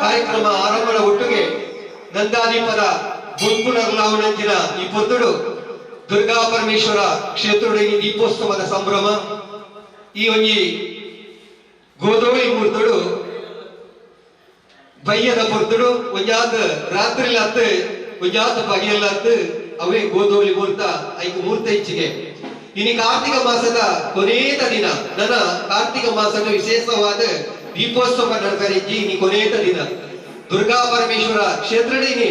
ಕಾರ್ಯಕ್ರಮ ಆರಂಭದ ಒಟ್ಟಿಗೆ ನಂದಾದೀಪದ ಬೊಲ್ಪುನರ್ಲಾವಣಂಚಿನ ಈ ಪೊರ್ತುಡು ದುರ್ಗಾ ಪರಮೇಶ್ವರ ಕ್ಷೇತ್ರದ ದೀಪೋತ್ಸವದ ಸಂಭ್ರಮ ಈ ಒಂಜಿ ಗೋಧೋಳಿ ಮೂರ್ತುಡು ಬಯ್ಯದ ಪೊರ್ತುಡು ಒಂಜಾತ ರಾತ್ರಿಲತ್ತು ಒಂಜಾತ ಪಗೆಯಲ್ಲತ್ತು ಅವೇ ಗೋಧೋಳಿ ಮೂರ್ತ ಐಕು ಮೂರ್ತ ಇಚ್ಚಿಗೆ. ಇನಿ ಕಾರ್ತಿಕ ಮಾಸದ ಕೊನೆಯ ದಿನ, ನನ್ನ ಕಾರ್ತಿಕ ಮಾಸದ ವಿಶೇಷವಾದ ದೀಪೋತ್ಸವ ನಡಪರಿಜ್ಜಿ. ಇನಿ ಕೊನೆಯ ದಿನ ದುರ್ಗಾ ಪರಮೇಶ್ವರ ಕ್ಷೇತ್ರಡಿನಿ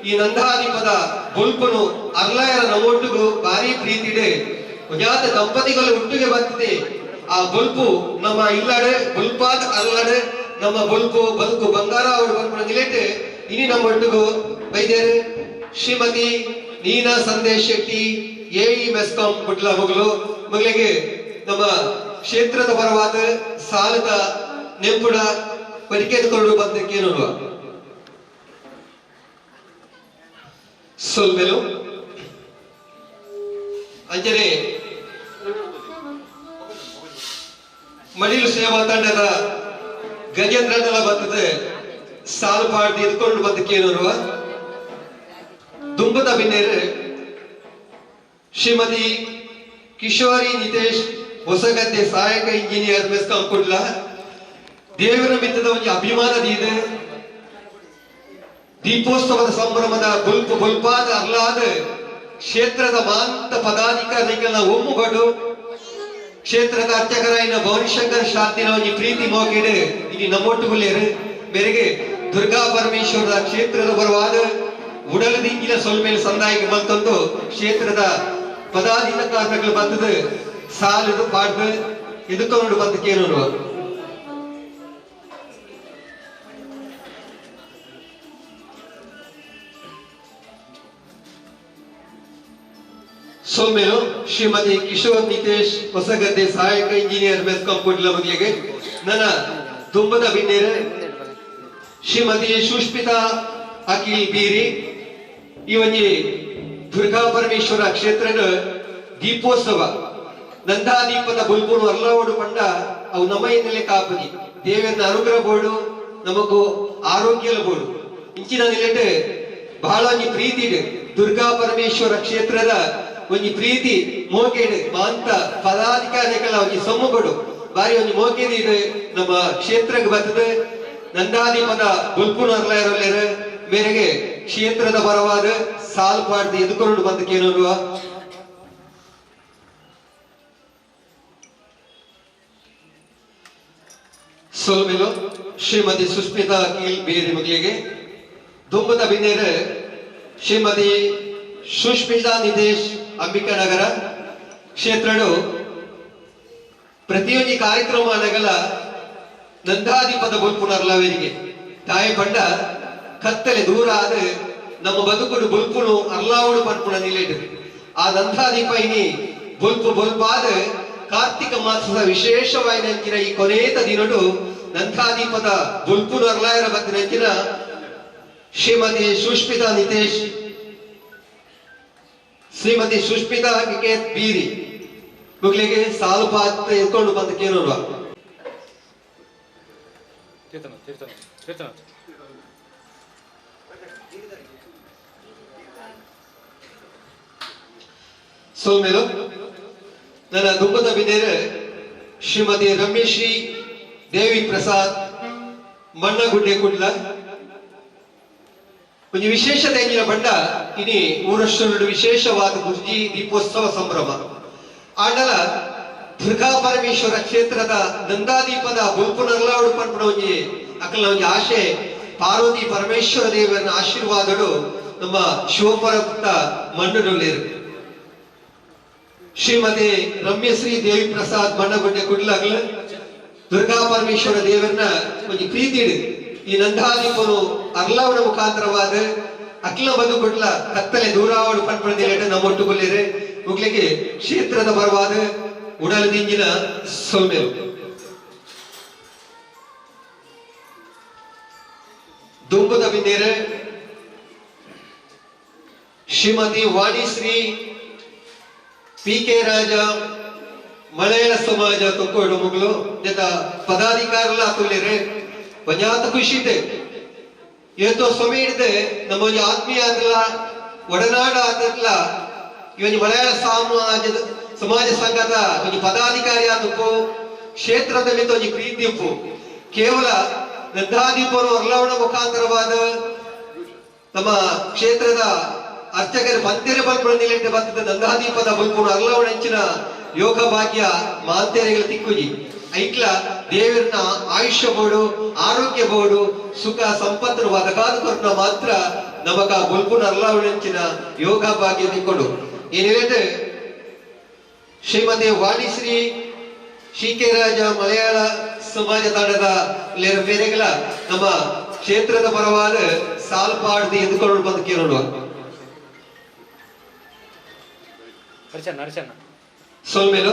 ಈ ನಂದಾದೀಪದ ಬೊಲ್ಪುನು ಅರ್ಲಾಯರ ನಮ್ಮೊಟ್ಟಿಗೂ ಭಾರಿ ಪ್ರೀತಿಡೆ ಒಂಜಾತ ದಂಪತಿಗಳು ಒಟ್ಟಿಗೆ ಬರ್ತಿದೆ. ಆ ಬೊಲ್ಪು ನಮ್ಮ ಇಲ್ಲಡೆ ಬೊಲ್ಪಾದ ಅಲ್ಲಡೆ ನಮ್ಮ ಬೊಲ್ಪು ಬದುಕು ಬಂಗಾರ ಅವರು ಬರ್ಪುನ ನಿಲೆಟ್ ಇನಿ ನಮ್ಮೊಟ್ಟಿಗೂ ಬೈದೇರು ಶ್ರೀಮತಿ ನೀನಾ ಸಂದೇಶ್ ಶೆಟ್ಟಿ ಎಇ ಮೆಸ್ಕಾಂ ಕುಡ್ಲ ಮಗಳು ಮಗಳಿಗೆ ನಮ್ಮ ಕ್ಷೇತ್ರದ ಪರವಾದ ಸಾಲದ ನೆಂಪುಡ ಪರಿಕೆದುಕೊಂಡು ಬಂದಕ್ಕೆ ನೋಡುವ ಸೊಲ್ಮೆಲು ಅಂಜನೆ ಮಡಿಲು ಸೇವಾ ತಂಡದ ಗಜೇಂದ್ರನೆಲ್ಲ ಬರ್ತದೆ ಸಾಲು ಪಾಡ್ದು ಎದ್ಕೊಂಡು ಬಂದಕ್ಕೆ ನೋಡುವ ದುಂಬದ ಬಿನ್ನೇರು ಶ್ರೀಮತಿ ಕಿಶೋರಿ ನಿತೇಶ್ ಹೊಸಗದ್ದೆ ಸಹಾಯಕ ಇಂಜಿನಿಯರ್ ಮೆಸ್ಕಾಂ ಕುಡ್ಲ ದೇವರ ಮಿತ್ತದ ಒಂದು ಅಭಿಮಾನದ ಇದೆ. ದೀಪೋತ್ಸವದ ಸಂಭ್ರಮದ ಬೊಲ್ಪು ಬೊಲ್ಪಾದ ಅರ್ಲಾದ ಕ್ಷೇತ್ರದ ಮಾಂತ ಪದಾಧಿಕಾರಿಗಳ ಒಮ್ಮುಗಡು ಕ್ಷೇತ್ರದ ಅರ್ಚಕರಾಯಿನ ಭವನಿಶಂಕರ್ ಶಾಂತಿನ ಒಂಜಿ ಪ್ರೀತಿ ಮೋಕಿಡು ಇನಿ ನಮ್ಮೊಟ್ಟುಗುಲ್ಲೇರು ಮೇರೆಗೆ ದುರ್ಗಾ ಪರಮೇಶ್ವರದ ಕ್ಷೇತ್ರದ ಬರುವಾದ ಉಡಲದಿಂಗಿನ ಸೊಲ್ಮೇಲೆ ಸಂದಾಯಿಗೆ ಮಲ್ತೊಂದು ಕ್ಷೇತ್ರದ ಪದಾಧಿಕಾರಿಗಳು ಬಂದது ಸಾಲದು ಪಾಡ್ದು ಎದುಕೊಂಡು ಬಂದು ಕೇಳೋರು. ಸೊಲ್ಮೇಲು ಶ್ರೀಮತಿ ಕಿಶೋರ್ ನಿತೇಶ್ ಹೊಸಗದ್ದೆ ಸಹಾಯಕ ಇಂಜಿನಿಯರ್ ಮೆಸ್ಕಾಂ ಕುಡ್ಲ ಮಗಳಿಗೆ ನನ್ನ ತುಂಬದ ಬಿನ್ನೇರು ಶ್ರೀಮತಿ ಸುಷ್ಮಿತಾ ಅಖಿಲ್ ಬೀರಿ ಈ ಒಂಜಿ ದುರ್ಗಾ ಪರಮೇಶ್ವರ ಕ್ಷೇತ್ರದ ದೀಪೋತ್ಸವ ನಂದಾದೀಪದ ಬುಲ್ಬುಲು ಅರ್ಲವಡು ಪಂಡ ಅವು ನಮ್ಮ ಹಿನ್ನೆಲೆ ಕಾಪದಿ ದೇವರನ್ನ ಅನುಗ್ರಹ ಬೋಡು ನಮಗೂ ಆರೋಗ್ಯಲ ಬೋಡು ಇಂಚಿನ ನಿಲೆಟ್ ಬಹಳ ಒಂಜಿ ಪ್ರೀತಿ ಇದೆ. ದುರ್ಗಾ ಪರಮೇಶ್ವರ ಕ್ಷೇತ್ರದ ಒಂಜಿ ಪ್ರೀತಿ ಮೋಕೆಡ್ ಮಾಂತ ಪದಾಧಿಕಾರಿಗಳ ಒಂಜಿ ಸೊಮ್ಮುಗಳು ಬಾರಿ ಒಂಜಿ ಮೋಕೆದ ಇದೆ ನಮ್ಮ ಕ್ಷೇತ್ರಕ್ಕೆ ಬರ್ತದೆ. ನಂದಾದೀಪದ ಬುಲ್ಪುನ ಅರ್ಲಾಯರಲ್ಲೇರು ಮೇರೆಗೆ ಕ್ಷೇತ್ರದ ಪರವಾದ ಸಾಲು ಪಾಡ್ದು ಎದುಕೊಂಡು ಬಂದಕ್ಕೆ ನೋಡುವ ಸೊಲ್ಮೆಲು ಶ್ರೀಮತಿ ಸುಸ್ಮಿತಾ ಕೀಲ್ ಬೇರಿ ಮಗಳಿಗೆ ದುಂಬದ ಬಿನ್ನೇರು ಶ್ರೀಮತಿ ಸುಷ್ಮಿತಾ ನಿತೇಶ್ ಅಂಬಿಕಾ ನಗರ ಕ್ಷೇತ್ರಡು ಪ್ರತಿಯೊಂದು ಕಾರ್ಯಕ್ರಮ ನಗಲ ನಂದಾದೀಪದ ಬೊಲ್ಪುನ ಅರ್ಲಾವೇರಿಗೆ ತಾಯಿ ಪಂಡ ಕತ್ತಲೆ ದೂರ ಆದ ನಮ್ಮ ಬದುಕುಡು ಬೊಲ್ಪುನು ಅರ್ಲಾವುಡು ಪನ್ಪುಣ ನಿಲೇಟು ಆ ನಂದಾದೀಪ ಇನಿ ಬೊಲ್ಪು ಬೊಲ್ಪಾದ ಕಾರ್ತಿಕ ಮಾಸದ ವಿಶೇಷವಾಗಿ ನಂಚಿನ ಈ ಕೊನೆಯ ದಿನಡು ನಂದಾದೀಪದ ಬೊಲ್ಪುನು ಅರ್ಲಾಯರ ಬತ್ತಿನ ನಂಚಿನ ಶ್ರೀಮತಿ ಸುಷ್ಮಿತಾ ನಿತೇಶ್ ಶ್ರೀಮತಿ ಸುಷ್ಮಿತಾ ನಿಕೇತ್ ಬೀರಿ ಮಗಳಿಗೆ ಸಾಲು ಪಾತ್ರ ಎತ್ಕೊಂಡು ಬಂದ ಕೇಳೋಣ. ಸೋಮೇಲು ನನ್ನ ದುಂಬದ ಬಿನೇರು ಶ್ರೀಮತಿ ರಮೇಶ್ರೀ ದೇವಿ ಪ್ರಸಾದ್ ಮಣ್ಣಗುಡ್ಡೆ ಕುಡ್ಲ ಒಂಜಿ ವಿಶೇಷತೆ ಎಂಜಿನ ಬಣ್ಣ ಇನಿ ಊರಷ್ಟು ವಿಶೇಷವಾದ ಗುರ್ಜಿ ದೀಪೋತ್ಸವ ಸಂಭ್ರಮ ಆಂಡಲ ದುರ್ಗಾ ಪರಮೇಶ್ವರ ಕ್ಷೇತ್ರದ ನಂದಾದೀಪದ ಬೊಲ್ಪುನರ್ಲಾವಡು ಪನ್ಪುನ ಒಂಜಿ ಅಕಲ್ನ ಒಂಜಿ ಆಶೆ ಪಾರ್ವತಿ ಪರಮೇಶ್ವರ ದೇವರನ್ನ ಆಶೀರ್ವಾದಡು ನಮ್ಮ ಶಿವಪರಪುತ್ತ ಮಣ್ಣುಡುಲ್ಲೇರು. ಶ್ರೀಮತಿ ರಮ್ಯಶ್ರೀ ದೇವಿ ಪ್ರಸಾದ್ ಮಣ್ಣಗುಡ್ಡೆ ಕುಡ್ಲಾಗ್ಲ ದುರ್ಗಾ ಪರಮೇಶ್ವರ ದೇವರನ್ನ ಒಂಜಿ ಪ್ರೀತಿ ಈ ನಂದಾದೀಪನು ಅರ್ಲಾವಣ ಮುಖಾಂತರವಾದ ಅಕ್ಲ ಬದು ಕೊಡ್ಲ ಕತ್ತಲೆ ದೂರಾವಡು ಪನ್ಪುನ ನಮ್ಮೊಟ್ಟುಕೊಲ್ಲಿರೆ ಮುಗ್ಲಿಗೆ ಕ್ಷೇತ್ರದ ಪರವಾದ ಉಡಲದಿಂಜಿನ ಸೊಲ್ಮೇಲು. ದುಂಬದ ಬಿನ್ನೇರು ಶ್ರೀಮತಿ ವಾಣಿಶ್ರೀ ಪಿ ಕೆ ರಾಜ ಮಲಯಾಳ ಸಮಾಜ ತೊಕ್ಕೋಡು ಮುಗ್ಲು ಜೊತ ಪದಾಧಿಕಾರಲ ತುಲ್ಲಿರೆ ಒಂಜಾತ ಖುಷಿ ಇದೆ. ಏತೋ ಸಮಯ ಹಿಡಿದು ನಮ್ಮ ಒಂಜಿ ಆತ್ಮೀಯ ಆದಲ್ಲ ಒಡನಾಡ ಆದಲ್ಲ ಈ ಒಂಜಿ ಮಲಯಾಳ ಸಮಾಜ ಸಂಘದ ಒಂಜಿ ಪದಾಧಿಕಾರಿ ಆದಪ್ಪು ಕ್ಷೇತ್ರದ ಮಿತ್ತ ಒಂಜಿ ಪ್ರೀತಿ ಉಪ್ಪು ಕೇವಲ ನಂದಾದೀಪರು ಅರ್ಲಾವಣ ಮುಖಾಂತರವಾದ ನಮ್ಮ ಕ್ಷೇತ್ರದ ಅರ್ಚಕರ ಪಂತೆರೆ ಬಲ್ಪುಣ ನಿಲೆಂಟು ಬತ್ತದ ನಂದಾದೀಪದ ಬಲ್ಪುಣ ಅರ್ಲಾವಣ ಹೆಂಚಿನ ಯೋಗ ಭಾಗ್ಯ ಮಾಂತೇರಿಗಳ ತಿಕ್ಕುಜಿ ಐಕ್ಲ ದೇವರನ್ನ ಆಯುಷ್ಯ ಬೋಡು ಆರೋಗ್ಯ ಬೋಡು ಸುಖ ಸಂಪತ್ತು ಒದಗಾದ ಕೊರನ ಮಾತ್ರ ನಮಕ ಬುಲ್ಪುನ ಅರ್ಲಾವಣ ಯೋಗ ಭಾಗ್ಯ ತಿಕ್ಕೊಂಡು ಈ ನಿಲೆಟ್ ಶ್ರೀಮತಿ ವಾಣಿಶ್ರೀ ಶ್ರೀಕೆರಾಜ ಮಲಯಾಳ ಸಮಾಜ ತಂಡದ ಬೇರೆಗಳ ನಮ್ಮ ಕ್ಷೇತ್ರದ ಪರವಾದ ಸಾಲ್ಪಾಡ್ದು ಎದ್ದುಕೊಂಡು ಬಂದು ಕೇಳೋಣ. ಸೋಲ್ಮೇಲು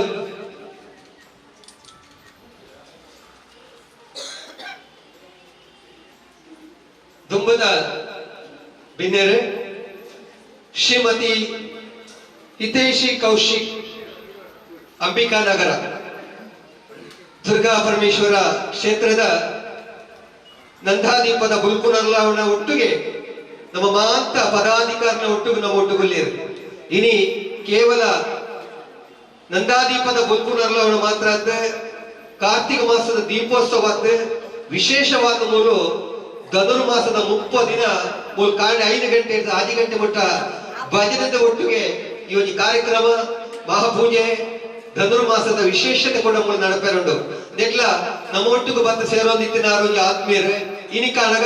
ದುಂಬದ ಬಿನ್ನೆರೆ ಶ್ರೀಮತಿ ಹಿತೇಶಿ ಕೌಶಿಕ್ ಅಂಬಿಕಾನಗರ ದುರ್ಗಾ ಪರಮೇಶ್ವರ ಕ್ಷೇತ್ರದ ನಂದಾದೀಪದ ಬುಲ್ಪುನರ್ಲಾವಣ ಒಟ್ಟಿಗೆ ನಮ್ಮ ಮಾಂತ ಪದಾಧಿಕಾರನ ಒಟ್ಟಿಗೆ ನಮ್ಮ ಒಟ್ಟುಗುಲ್ಲೇರು. ಇನಿ ಕೇವಲ ನಂದಾದೀಪದ ಬುಲ್ಪುನರ್ಲಾವಣ ಮಾತ್ರ ಅತ್ತ ಕಾರ್ತಿಕ ಮಾಸದ ದೀಪೋತ್ಸವ ವಿಶೇಷವಾದ ಮೂಲು ಧನುರ್ಮಾಸದ 30 ದಿನ ಮೂಲ ಕಾರಣ 5 ಗಂಟೆ 5 ಗಂಟೆ ಮಟ್ಟ ಭಜನದ ಒಟ್ಟಿಗೆ ಈ ಒಂದು ಕಾರ್ಯಕ್ರಮ ಮಹಾಪೂಜೆ ಧನುರ್ಮಾಸದ ವಿಶೇಷತೆ ಕೂಡ ಮೂಲ ನಡಪೇರುಂಡು. ನೆಟ್ಲ ನಮ್ಮ ಒಟ್ಟಿಗೆ ಬಂದು ಸೇರೋದಿತ್ತಿನಾರು ಒಂಜಿ ಆತ್ಮೀಯರು ಇನಿ ಕಾಣಗ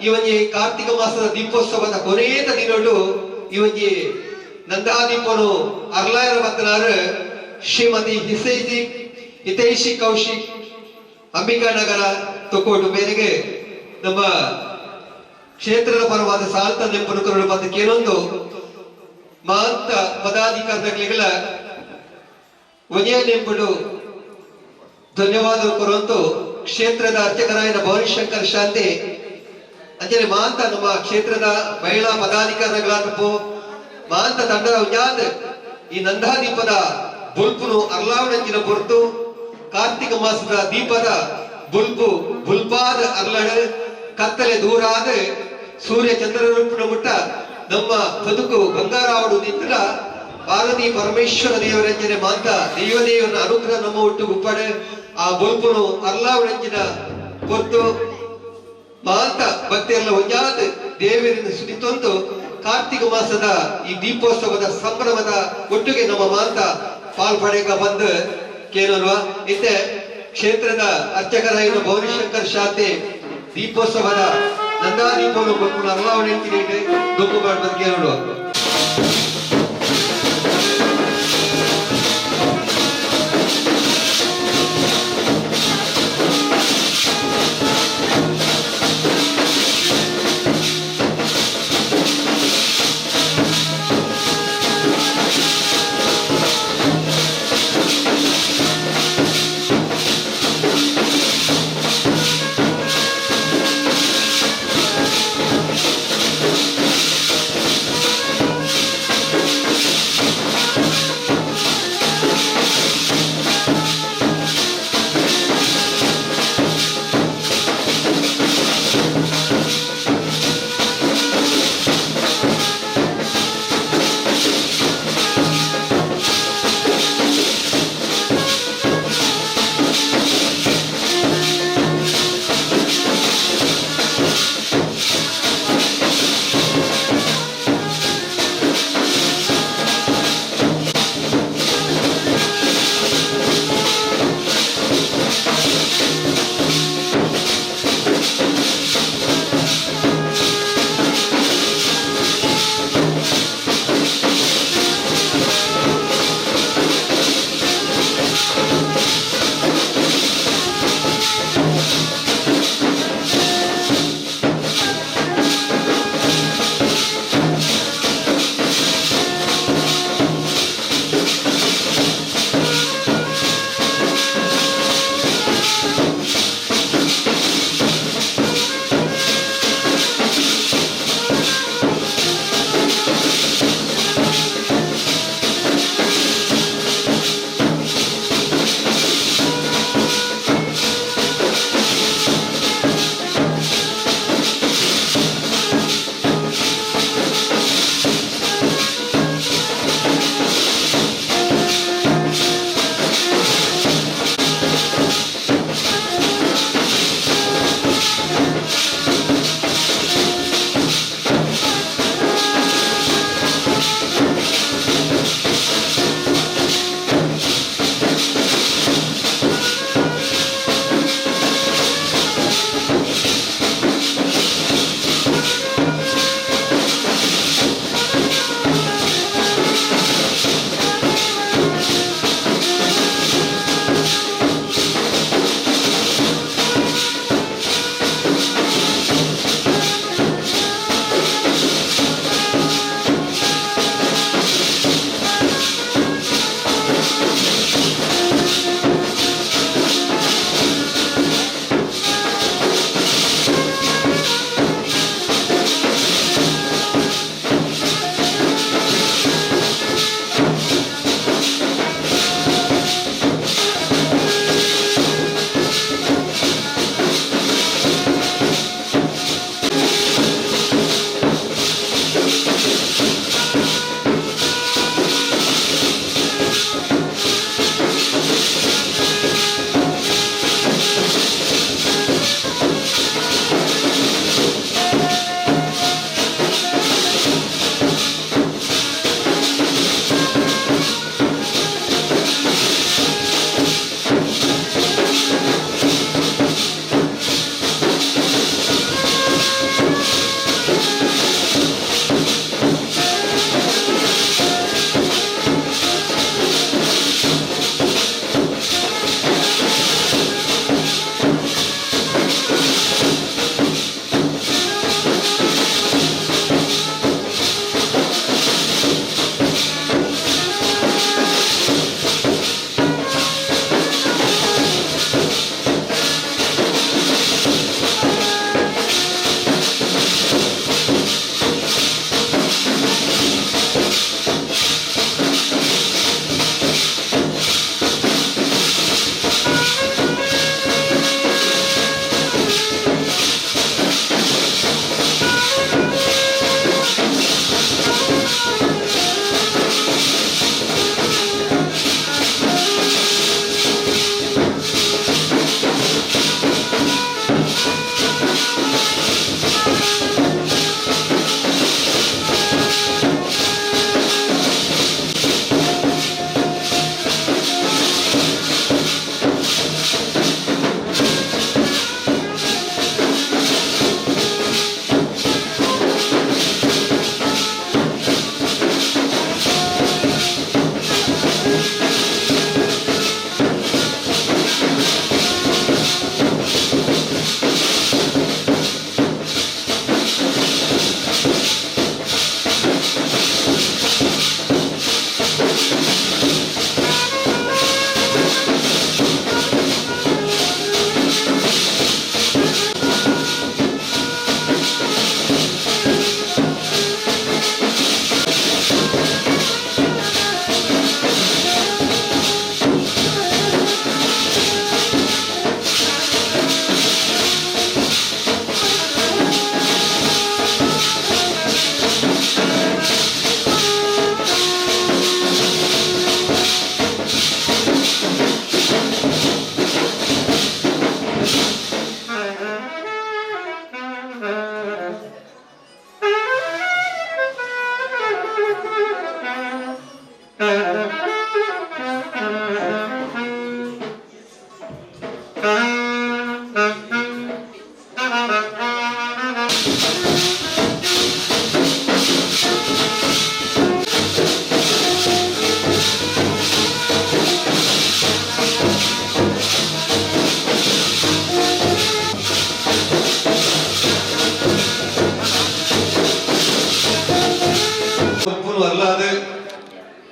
ಈ ಒಂಜಿ ಕಾರ್ತಿಕ ಮಾಸದ ದೀಪೋತ್ಸವದ ಕೊನೆಯ ದಿನಡು ಈ ಒಂಜಿ ನಂದಾದೀಪನು ಅರ್ಲಾಯರ ಬತ್ತನಾರು ಶ್ರೀಮತಿ ಹಿತೈಷಿ ಕೌಶಿಕ್ ಅಂಬಿಕಾನಗರ ತೊಕೋಟು ಮೇರೆಗೆ ನಮ್ಮ ಕ್ಷೇತ್ರದ ಪರವಾದ ಸಾಲ್ತ ನೆಂಪನು ಮತ್ತು ಕೆಲವೊಂದು ಮಾಂತ ಪದಾಧಿಕಾರಿಗಳ ಒಂದೇ ನೆಂಪುಡು ಧನ್ಯವಾದ ಕೊರುವಂತು ಕ್ಷೇತ್ರದ ಅರ್ಚಕರಾಯನ ಭವಾನಿಶಂಕರ್ ಶಾಂತಿ ಅಂಚನೆ ಮಾಂತ ನಮ್ಮ ಕ್ಷೇತ್ರದ ಮಹಿಳಾ ಪದಾಧಿಕಾರಿಗಳಾದಪ್ಪು ಮಾಂತ ತಂಡದ ಉಜ್ಜಾತ್ ಈ ನಂದಾದೀಪದ ಬುಲ್ಪುನು ಅರ್ಲಾವಣಂಚಿನ ಹೊರತು ಕಾರ್ತಿಕ ಮಾಸದ ದೀಪದ ಬುಲ್ಪು ಬುಲ್ಪಾದ ಅರ್ಲಡು ಕತ್ತಲೆ ದೂರಾದ ಸೂರ್ಯ ಚಂದ್ರ ರೂಪಣ ಮುಟ್ಟ ನಮ್ಮ ಬದುಕು ಬಂಗಾರಾವಡು ನಿಂತಲ ಪಾರ್ವತಿ ಪರಮೇಶ್ವರ ದೇವರಂಜನೆ ಮಾಂತ ದೇವದೇವನ ಅನುಗ್ರಹ ನಮ್ಮ ಒಟ್ಟು ಉಪ್ಪಡೆ ಆ ಬುಲ್ಪುನು ಅರ್ಲಾವಣಂಚಿನ ಹೊರತು ಮಾಂತ ಭಕ್ತಿಯೆಲ್ಲ ಒಂಜಾದ ದೇವರಿಂದ ಸುನಿತೊಂದು ಕಾರ್ತಿಕ ಮಾಸದ ಈ ದೀಪೋತ್ಸವದ ಸಂಭ್ರಮದ ಒಟ್ಟಿಗೆ ನಮ್ಮ ಮಾಂತ ಪಾಲ್ಪಡೆಗ ಬಂದು ಕೇಳಲ್ವಾ. ಇತ್ತೆ ಕ್ಷೇತ್ರದ ಅರ್ಚಕರಾಗಿರುವ ಭವಾನಿಶಂಕರ್ ಶಾಂತಿ ದೀಪೋತ್ಸವದ ನಂದಾದೀಪವನ್ನು ಕೊಟ್ಟು ಅರ್ಲಾವಣೆ ದುಃಖ ಮಾಡ್ಬೋದು ಕೇಳೋಣ.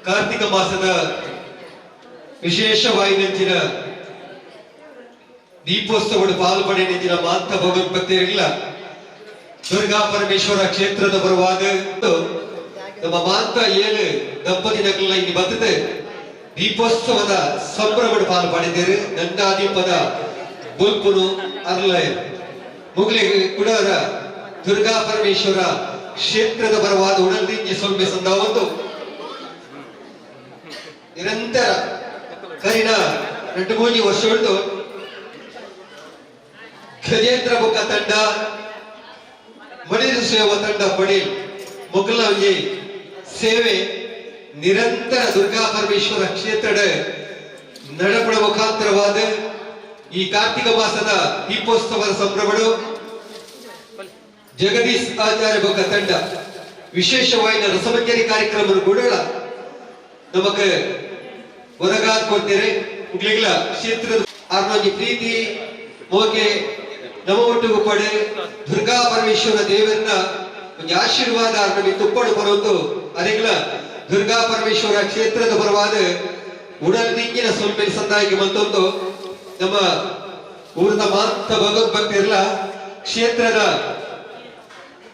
Kartika ಮಾಸದ ವಿಶೇಷವಾಯಿನಂಚಿನ ದೀಪೋತ್ಸವದ ಪಾಲ್ಪಡೆನಿಂಚಿನ ಮಾಂತ ಭಗವತ್ಪತಿಯರಿಲ್ಲ ದುರ್ಗಾ ಪರಮೇಶ್ವರ ಕ್ಷೇತ್ರದ ಪರವಾದ ನಮ್ಮ ಮಾಂತ ಏಳು ದಂಪತಿ ನಕಲ ಇಲ್ಲಿ ಬರ್ತದೆ ದೀಪೋತ್ಸವದ ಸಂಭ್ರಮದ ಪಾಲು ಪಡೆದಿರು ನಂದಾದೀಪದ ಬುಲ್ಪುನು ಅರ್ಲಯ ಮುಗ್ಲಿ ಕುಡರ ದುರ್ಗಾ ಪರಮೇಶ್ವರ ಕ್ಷೇತ್ರದ ಪರವಾದ ಉಡಲ್ದಿಂಜಿ ಸೊಲ್ಮೆ ಸಂದಾವೊಂದು ನಿರಂತರ ಕರಿನ 2-3 ವರ್ಷಗಳು ಗಜೇಂದ್ರ ಬೊಕ್ಕ ತಂಡ ಮಣಿರು ಸೇವಾ ತಂಡ ಪಡಿ ಮೊಗಲಂಜಿ ಸೇವೆ ನಿರಂತರ ದುರ್ಗಾ ಪರಮೇಶ್ವರ ಕ್ಷೇತ್ರದ ನಡಪಡ ಮುಖಾಂತರವಾದ ಈ ಕಾರ್ತಿಕ ಮಾಸದ ದೀಪೋತ್ಸವದ ಸಂಭ್ರಮಗಳು ಜಗದೀಶ್ ಆಚಾರ್ಯ ಬೊಕ್ಕ ತಂಡ ವಿಶೇಷವಾಗಿ ರಸಮಂಜರಿ ಕಾರ್ಯಕ್ರಮ ಕೂಡ ನಮಕ್ ಒದಗಾದ್ ಕೊಡ್ತೇವೆ. ಉಗ್ಲಿಗ್ಲ ಕ್ಷೇತ್ರದ ಆರ್ನೊಂಜಿ ಪ್ರೀತಿ ಮೋಕೆ ನಮ ಒಟ್ಟಿಗೂ ಪಡೆ ದುರ್ಗಾ ಪರಮೇಶ್ವರ ದೇವರನ್ನ ಒಂದು ಆಶೀರ್ವಾದ ಆರ್ನೊಂಜಿ ತುಪ್ಪಡು ಬರೋದು ಅರೆಗ್ಲ ದುರ್ಗಾ ಪರಮೇಶ್ವರ ಕ್ಷೇತ್ರದ ಪರವಾದ ಉಡಲ್ ದಿಂಗಿನ ಸೊಲ್ಮೆ ಸಂದಾಯಿಗೆ ಮತ್ತೊಂದು ನಮ್ಮ ಊರದ ಮಾಂತ ಭಗವದ್ಭಕ್ತಿರ್ಲ ಕ್ಷೇತ್ರದ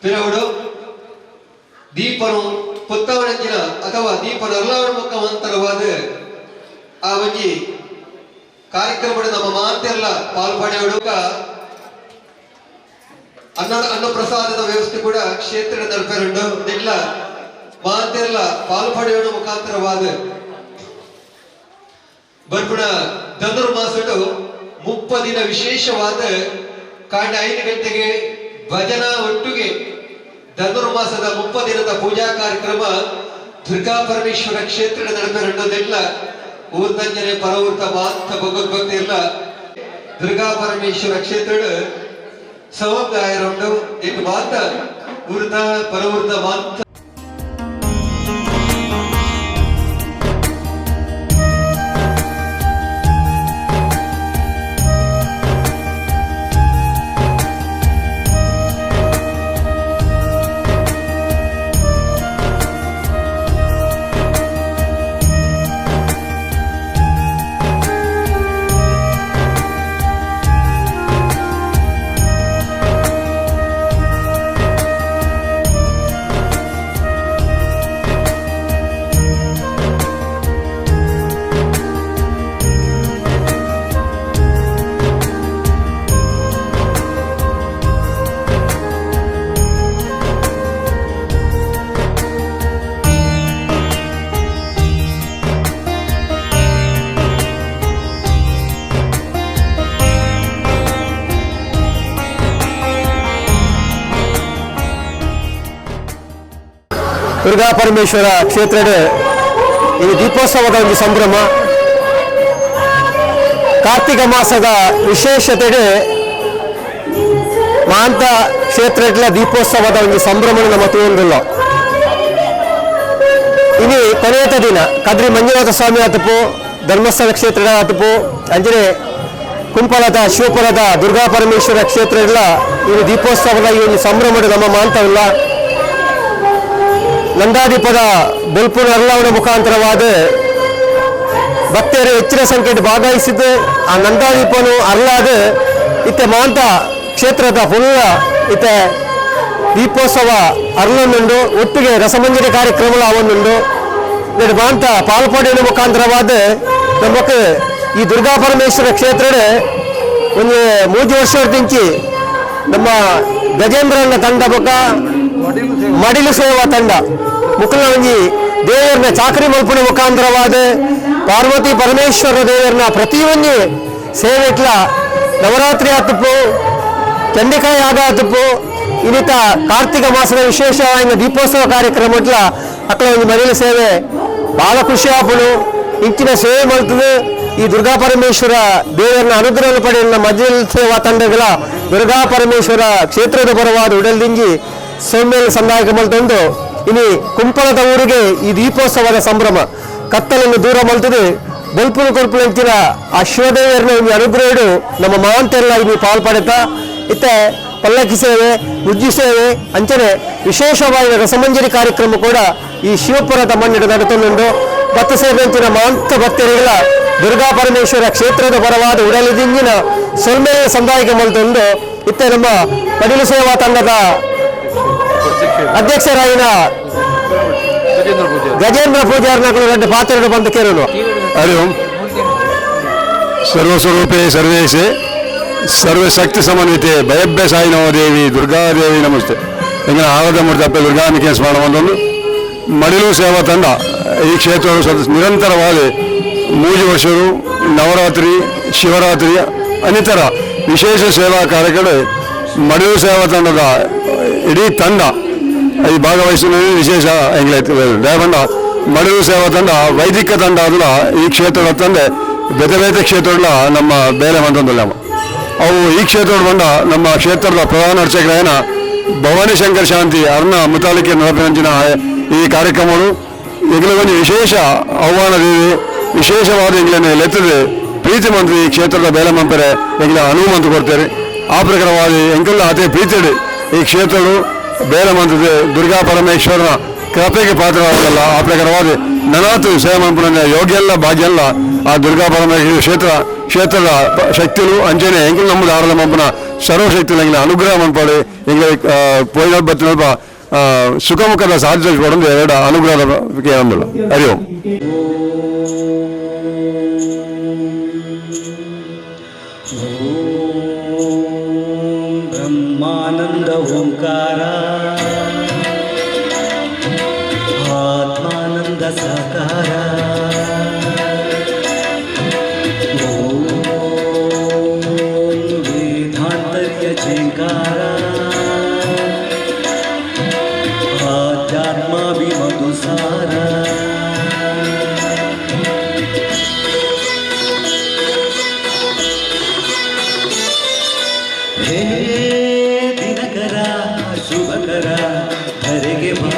ಪಿರವಡು ದೀಪನು ಪುತ್ತವಣಂಜಿನ ಅಥವಾ ದೀಪನ ಅರ್ಲಾವಣ ಮುಖಾಂತರವಾದ ಆ ಒಂಜಿ ಕಾರ್ಯಕ್ರಮ ನಮ್ಮ ಮಾತೆಲ್ಲ ಪಾಲ್ಪಡೆಯುವ ಅನ್ನಪ್ರಸಾದದ ವ್ಯವಸ್ಥೆ ಕೂಡ ಕ್ಷೇತ್ರದ ನಡಪೆರುಂಡು. ನೆಲ್ಲ ಮಾತೆಲ್ಲ ಪಾಲ್ಪಡೆಯುವ ಮುಖಾಂತರವಾದ ಬರ್ಪುಣ ಧನುರ್ಮಾಸಡು 30 ದಿನ ವಿಶೇಷವಾದ ಕಾಂಡ 5 ಗಂಟೆಗೆ ಭಜನಾ ಒಟ್ಟಿಗೆ ಧನುರ್ಮಾಸದ 30 ದಿನದ ಪೂಜಾ ಕಾರ್ಯಕ್ರಮ ದುರ್ಗಾ ಪರಮೇಶ್ವರ ಕ್ಷೇತ್ರದ ನಡಪೆರುಂಡು. ಊರ್ದಂಜನೆ ಪರವೂರ್ತ ಮಾಂತ ಭಗವದ್ಭಕ್ತಿ ಎಲ್ಲ ದುರ್ಗಾ ಪರಮೇಶ್ವರ ಕ್ಷೇತ್ರದ ಸಮುದಾಯರುಂಡು. ಇದು ಮಾತ ಊರ್ದ ಪರವೂರ್ದ ಮಾಂತ ದುರ್ಗಾ ಪರಮೇಶ್ವರ ಕ್ಷೇತ್ರದ ಈ ದೀಪೋತ್ಸವದ ಒಂದು ಸಂಭ್ರಮ. ಕಾರ್ತಿಕ ಮಾಸದ ವಿಶೇಷತೆಗೆ ಮಾಂತ ಕ್ಷೇತ್ರಗಳ ದೀಪೋತ್ಸವದ ಒಂದು ಸಂಭ್ರಮ ನಮ್ಮ ತೂಂದಿಲ್ಲ. ಇನಿ ಕೊನೆಯ ದಿನ ಕದ್ರಿ ಮಂಜುನಾಥ ಸ್ವಾಮಿ ಆತಪು, ಧರ್ಮಸ್ಥಳ ಕ್ಷೇತ್ರದ ಆತಪು, ಅಂಜನೆ ಕುಂಪಲದ ಶಿವಪುರದ ದುರ್ಗಾ ಪರಮೇಶ್ವರ ಕ್ಷೇತ್ರಗಳ ಈ ದೀಪೋತ್ಸವದ ಈ ಒಂದು ಸಂಭ್ರಮ ನಮ್ಮ ಮಾಂತವಿಲ್ಲ. ನಂದಾದೀಪದ ಬೊಲ್ಪುನ ಅರ್ಲಾವಣ ಮುಖಾಂತರವಾದ ಭಕ್ತರು ಹೆಚ್ಚಿನ ಸಂಖ್ಯೆಯಲ್ಲಿ ಭಾಗವಹಿಸಿದ್ದು ಆ ನಂದಾದೀಪನು ಅರ್ಲಾದ ಇತ್ತೆ ಮಾಂತ ಕ್ಷೇತ್ರದ ಪುಲ್ಲ ಇತ್ತೆ ದೀಪೋತ್ಸವ ಅರ್ಲನ್ನುಂಡು. ಒಟ್ಟಿಗೆ ರಸಮಂಜರಿ ಕಾರ್ಯಕ್ರಮಗಳು ಅವನ್ನುಂಡು. ಮಾಂತ ಪಾಲ್ಪಡೆಯ ಮುಖಾಂತರವಾದ ನಮಕ್ ಈ ದುರ್ಗಾ ಪರಮೇಶ್ವರ ಕ್ಷೇತ್ರದ ಒಂದು 3 ವರ್ಷದಿಂಚಿ ನಮ್ಮ ಗಜೇಂದ್ರನ ತಂಡ ಬೊಕ್ಕ ಮಡಿಲು ಸೇವಾ ತಂಡ ಮುಕ್ಕಲ ಒಂಜಿ ದೇವರನ್ನ ಚಾಕರಿ ಮಲ್ಪುನ ಮುಖಾಂತರವಾದ ಪಾರ್ವತಿ ಪರಮೇಶ್ವರ ದೇವರನ್ನ ಪ್ರತಿಯೊಂದು ಸೇವೆಟ್ಲ ನವರಾತ್ರಿ ಆತುಪ್ಪು, ಚಂಡಿಕಾ ಯಾಗ ಆತುಪ್ಪು, ಇನ್ನಿತ ಕಾರ್ತಿಕ ಮಾಸದ ವಿಶೇಷವಾದ ದೀಪೋತ್ಸವ ಕಾರ್ಯಕ್ರಮ ಅಕ್ಕಲ ಒಂದು ಮಡಿಲು ಸೇವೆ ಬಹಳ ಖುಷಿ ಆಪುಂಡು. ಇಂಚಿನ ಸೇವೆ ಮಲ್ತದೆ ಈ ದುರ್ಗಾ ಪರಮೇಶ್ವರ ದೇವರನ್ನ ಅನುಗ್ರಹ ಪಡೆಯನ್ನ ಮಜಿಲ್ ಸೇವಾ ತಂಡಗಳ ದುರ್ಗಾ ಪರಮೇಶ್ವರ ಕ್ಷೇತ್ರದ ಪರವಾದ ಉಡಲ್ದಿಂಜಿ ಸೌಮ್ಯ ಸಂದಾಯಕ ಮಲ್ತೊಂದು ಇನಿ ಕುಂಪಳದ ಊರಿಗೆ ಈ ದೀಪೋತ್ಸವದ ಸಂಭ್ರಮ ಕತ್ತಲನ್ನು ದೂರ ಮಲ್ತದೆ ಬೊಲ್ಪುಲು ಕೊಲ್ಪುಲು ಅಂಚಿನ ಆ ಶಿವದೇವರನ್ನ ಒಂದು ಅನುಗ್ರಹಡು ನಮ್ಮ ಮಾಂತೆಲ್ಲ ಇಲ್ಲಿ ಪಾಲ್ ಪಡೆತ ಇತ್ತೆ ಪಲ್ಲಕ್ಕಿ ಸೇವೆ ಉಜ್ಜಿ ಸೇವೆ ಅಂಚನೆ ವಿಶೇಷವಾದ ರಸಮಂಜರಿ ಕಾರ್ಯಕ್ರಮ ಕೂಡ ಈ ಶಿವಪುರದ ಮಣ್ಣಿಡ ನಡತೊಂದುಂಡು. ಭಕ್ತ ಸೇವೆ ಅಂಚಿನ ಮಾಂತ ಭಕ್ತರಿಗಳ ದುರ್ಗಾ ಪರಮೇಶ್ವರ ಕ್ಷೇತ್ರದ ಪರವಾದ ಉಡಲಿದಿಂಜಿನ ಸೊಲ್ಮೆ ಸಂದಾಯಕ ಮಲ್ತೊಂದು ಇತ್ತೆ ನಮ್ಮ ಪಡಿಲು ಸೇವಾ ತಂಡದ ಅಧ್ಯಕ್ಷರಾಯಿನ ಗಜೇಂದ್ರ ಪೂಜಾರ್ನಗಳು రెండు ಪಾತ್ರರು ಬಂದು ಕೇರಳು. ಹರಿ ಓಂ. ಸರ್ವಸ್ವರೂಪೇ ಸರ್ವೇಶೆ ಸರ್ವಶಕ್ತಿ ಸಮನ್ವಿತೆ ಭಯಭ್ಯ ಸಾಯಿನೋ ದೇವಿ ದುರ್ಗಾದೇವಿ ನಮಸ್ತೆ. ಎಂಗಿನ ಆರಾಧ ಮೂರ್ತಿ ಅಪ್ಪ ದುರ್ಗಾಂಬಿಕೆ ಸ್ಮರಣ ಒಂದೊಂದು ಮಡಿಲು ಸೇವಾ ತಂಡ ಈ ಕ್ಷೇತ್ರವು ನಿರಂತರವಾಗಿ 3 ವರ್ಷರು ನವರಾತ್ರಿ ಶಿವರಾತ್ರಿ ಅನಿತರ ವಿಶೇಷ ಸೇವಾ ಕಾರ್ಯಗಳು ಮಡಿಲು ಸೇವಾ ತಂಡದ ಇಡೀ ತಂಡ ಈ ಭಾಗವಹಿಸುವ ವಿಶೇಷ ಎಂಗ್ಲೈತೆ. ದಯಬಂಡ ಮಡಿಲು ಸೇವಾ ತಂಡ ವೈದಿಕ ತಂಡ ಅದಲ್ಲ ಈ ಕ್ಷೇತ್ರದ ತಂದೆ ಬೇತೆ ಬೇತೆ ಕ್ಷೇತ್ರಗಳ ನಮ್ಮ ಬೇರೆ ಮಂತಂದಲ್ಲ ಅವು ಈ ಕ್ಷೇತ್ರದ ಬಂಡ ನಮ್ಮ ಕ್ಷೇತ್ರದ ಪ್ರಧಾನ ಅರ್ಚಕರಾಯನ ಭವಾನಿ ಶಂಕರ್ ಶಾಂತಿ ಅರ್ಣ ಮುತಾಲಿಕೆ ನಡಪಿನಂಚಿನ ಈ ಕಾರ್ಯಕ್ರಮಗಳು ಎಂಗ್ಲಿಗೊಂದು ವಿಶೇಷ ಆಹ್ವಾನ ವಿಶೇಷವಾದ ಎಂಗ್ಲನ್ನು ಲೆತ್ತದೆ ಪ್ರೀತಿ ಮಂತ್ರಿ ಈ ಕ್ಷೇತ್ರದ ಬೇಲೆ ಮಂಪರೆ ಎಂಗ್ಲ ಅನುವು ಮಂತು ಕೊಡ್ತಾರೆ. ಆ ಪ್ರಕಾರವಾಗಿ ಎಂಕಲ್ಲ ಅದೇ ಪ್ರೀತಿಡಿ ಈ ಕ್ಷೇತ್ರಗಳು ಬೇಲೆ ಮಂತದೆ ದುರ್ಗಾ ಪರಮೇಶ್ವರನ ಕೃಪೆಗೆ ಪಾತ್ರವಾಗಲ್ಲ. ಆ ಪ್ರಕಾರವಾಗಿ ನನಾತು ಸೇವೆ ಮಂಪುನ ಯೋಗ್ಯ ಎಲ್ಲ ಭಾಗ್ಯ ಎಲ್ಲ ಆ ದುರ್ಗಾ ಪರಮೇಶ್ವರ ಕ್ಷೇತ್ರದ ಶಕ್ತಿಲು ಅಂಚನೆ ಎಂಕಲ್ ನಮ್ಮದು ಆರಲ ಮಂಪುನ ಸರ್ವಶಕ್ತಿಲು ಎಂಗ್ಲ ಅನುಗ್ರಹ ಮನ್ಪಾಡು ಎಂಗ್ಲ ಪೋಯಿನ ಬತ್ತಿನಲ್ಪ ಸುಖಮುಖದ ಸಾಧ್ಯ ಕೊಡೊಂದು ಎರಡು ಅನುಗ್ರಹದ ಕೇಳಂಬಲ್ಲ. ಹರಿ ಓಂ. ಬ್ರಹ್ಮಾನಂದ ಓಂಕಾರ ಆತ್ಮಾನಂದ ಸಾಕಾರ ಓಂ ವೇದಾಂತರ್ಯ ಝೇಂಕಾರ ಆಧ್ಯಾತ್ಮಾಭಿಮಧುಸಾರ. ಹೇ ದಿನಕರ ಶುಭಕರ ಧರೆಗೆ ಬಾ,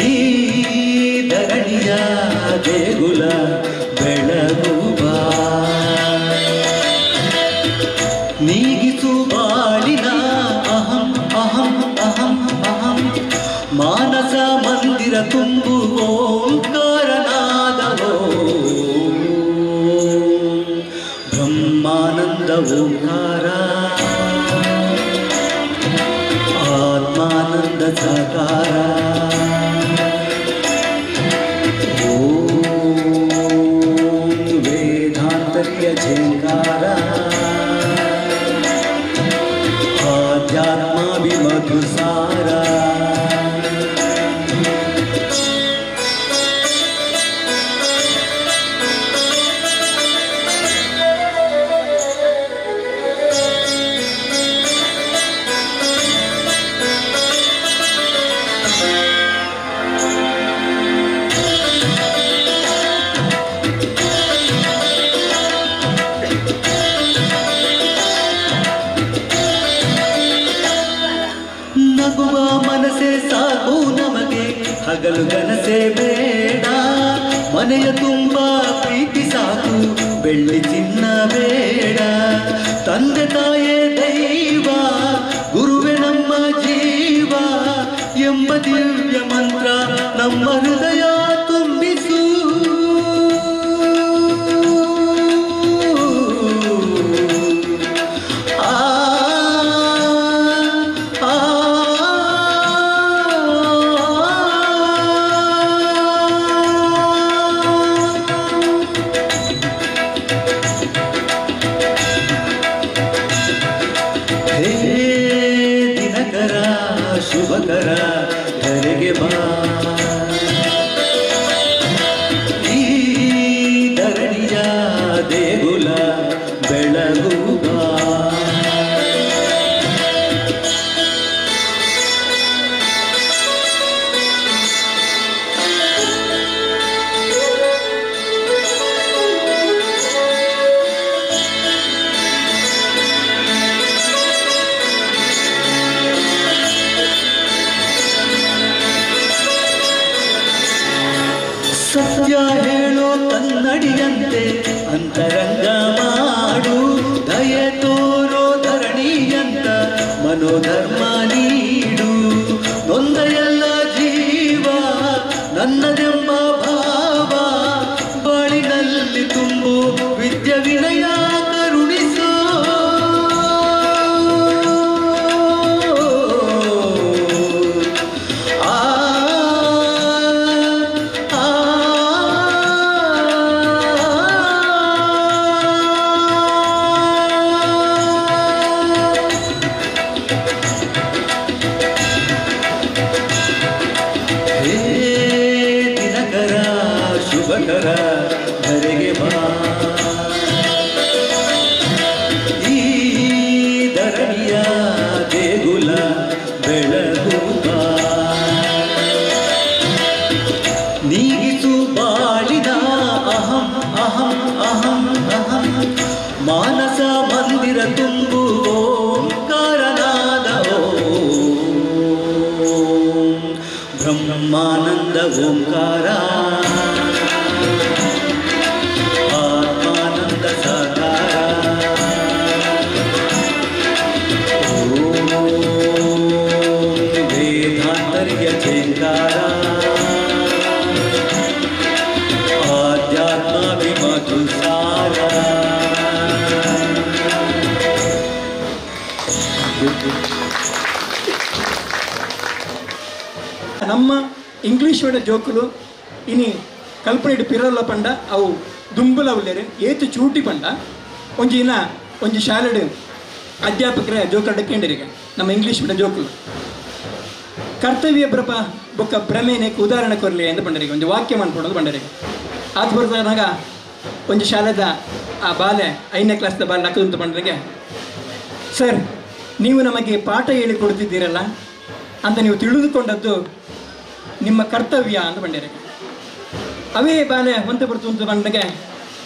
ಈ ಧರಣಿಯ ದೇಗುಲ ಬೆಳಗು ಬಾ, ನೀಗಿಸು ಬಾಳಿನ ಅಹಂ ಅಹಂ ಅಹಂ ಅಹಂ ಮಾನಸ ಮಂದಿರ ತುಂಬು ಓಂಕಾರನಾದವೋ ಬ್ರಹ್ಮಾನಂದ ಓಂಕಾರ ಆತ್ಮಾನಂದ ಸಾಕಾರ ಓಂ ವೇದಾಂತರ್ಯ ಝೇಂಕಾರ ಆಧ್ಯಾತ್ಮಾಭಿಮಧುಸಾರ. ನಗುವ ಮನಸ್ಸೇ ಸಾಕು ನಮಗೆ, ಹಗಲು ಗನಸೇ ಬೇಡ, ಮನೆಯ ತುಂಬ ಪ್ರೀತಿ ಸಾಕು, ಬೆಳ್ಳಿ ಚಿನ್ನ ಬೇಡ, ತಂದೆ ತಾಯೇ ದೈವ, ಗುರುವೇ ನಮ್ಮ ಜೀವ ಎಂಬ ದಿವ್ಯ ಮಂತ್ರ ನಮ್ಮ ಹೃದಯ ತುಂಬಿಸು. ಆ ಆ ಹೇ ದಿನಕರ ಶುಭಕರ ಧರೆಗೆ ಬಾ, ಈ ಧರಣಿಯ ದೇಗುಲ ಬೆಳಗು ಬಾ. ಅಂತರಂಗ ಮಾಡು ದಯ ತೋರೋ ಧರಣಿಯಂತ ಮನೋಧರ್ಮ ನೀಡು ನೊಂದೆಯಲ್ಲ ಜೀವ ನನ್ನದೆಂಬ ಭಾವ ಬಾಳಿನಲ್ಲಿ ತುಂಬು ವಿದ್ಯ ವಿನಯ ಕರುಣಿಸೋ ಆ ಆ ಹೇ ದಿನಕರ ಶುಭಕರ ಧರೆಗೆ ಬಾ ಈ ಧರಣಿಯ ದೇಗುಲ ಬೆಳಗು ಬಾ ನೀಗಿಸು ಬಾಳಿದ ಅಹಂ ಅಹಂ ಅಹಂ ಅಹಂ ಮಾನಸ ಮಂದಿರ ತುಂಬು ಓಂಕಾರನಾದ ಓಂ ಬ್ರಹ್ಮಾನಂದ ಓಂಕಾರ ಆತ್ಮಾನಂದ ಸಾಕಾರ ಓಂ ವೇದಾಂತರ್ಯ ಝೇಂಕಾರ ಆಧ್ಯಾತ್ಮ ವಿಮಧುಸಾರ. ನಮ್ಮ ಇಂಗ್ಲೀಷ್ ವಡ ಜೋಕುಲು ಇನಿ ಕಲ್ಪನೆಡ್ ಪಿರಲ್ಲ ಪಂಡ ಅವು ದುಂಬುಲ ಉಲ್ಲೇರು ಏತು ಚೂಟಿ ಪಂಡ ಒಂಜಿ ಇನ ಒಂಜಿ ಶಾಲೆಡ್ ಅಧ್ಯಾಪಕರ ಜೋಕರ್ಡ ಕೇಂದ್ರಿಗೆ ನಮ್ಮ ಇಂಗ್ಲೀಷ್ ಮೀಡಿಯಂ ಜೋಕುಲು ಕರ್ತವ್ಯ ಪ್ರಪ ಬೊಕ್ಕ ಭ್ರಮೆನೆ ಉದಾಹರಣೆ ಕೊರಲಿ ಎಂದು ಬಂಡರಿಗೆ ಒಂದು ವಾಕ್ಯ ಮಾಡ್ಕೊಡೋದು ಬಂಡರಿಗೆ ಆತ ಬರ್ತಾಗ ಒಂದು ಶಾಲೆದ ಆ ಬಾಲೆ 5ನೇ ಕ್ಲಾಸ್ದ ಬಾಲೆ ನಕ್ಕದಂತ ಬಂಡರಿಗೆ, ಸರ್ ನೀವು ನಮಗೆ ಪಾಠ ಹೇಳಿಕೊಡ್ತಿದ್ದೀರಲ್ಲ ಅಂತ ನೀವು ತಿಳಿದುಕೊಂಡದ್ದು ನಿಮ್ಮ ಕರ್ತವ್ಯ ಅಂತ ಬಂಡರಿಗೆ. ಅವೇ ಬಾಲೆ ಹೊಂತ ಬರ್ತು ಅಂತ ಬಂಡಗೆ